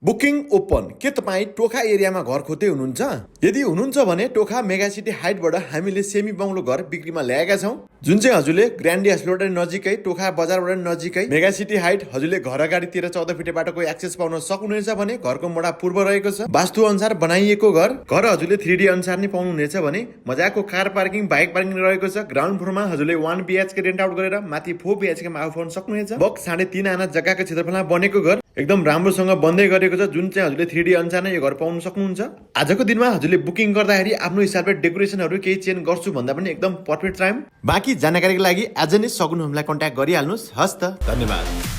Booking open. के तपाईँ टोखा एरियामा घर खोज्दै हुनुहुन्छ? यदि हुनुहुन्छ भने टोखा मेगा सिटी हाइटबाट हामीले सेमी बङ्गलो घर बिक्रीमा ल्याएका छौँ, जुन चाहिँ हजुरले ग्रान्डी हस्पिटलबाट नजिकै, टोखा बजारबाट नजिकै मेगा सिटी हाइट हजुरले घर अगाडि 13-14 फिट बाटोको एक्सेस पाउन सक्नुहुनेछ भने घरको मोडा पूर्व रहेको छ। वास्तु अनुसार बनाइएको घर हजुरले 3D अनुसार नै पाउनुहुनेछ भने मजाको कार पार्किङ, बाइक पार्किङ रहेको छ। ग्राउन्ड फ्लोरमा हजुरले 1 BHK रेन्ट आउट गरेर माथि 4 BHK मा आउट सक्नुहुनेछ। बक्स 3.5 आना जग्गाको क्षेत्रफलमा बनेको घर एकदम राम्रोसँग बन्दै गरेको छ, जुन चाहिँ हजुरले 3D अनुसार नै यो घर पाउन सक्नुहुन्छ। आजको दिनमा हजुरले बुकिङ गर्दाखेरि आफ्नो हिसाबले डेकोरेसनहरू केही चेन्ज गर्छु भन्दा पनि एकदम पर्फेक्ट टाइम। बाँकी जानकारीको लागि आज नै सगुन होमलाई कन्ट्याक्ट गरिहाल्नुहोस्। हस् त, धन्यवाद।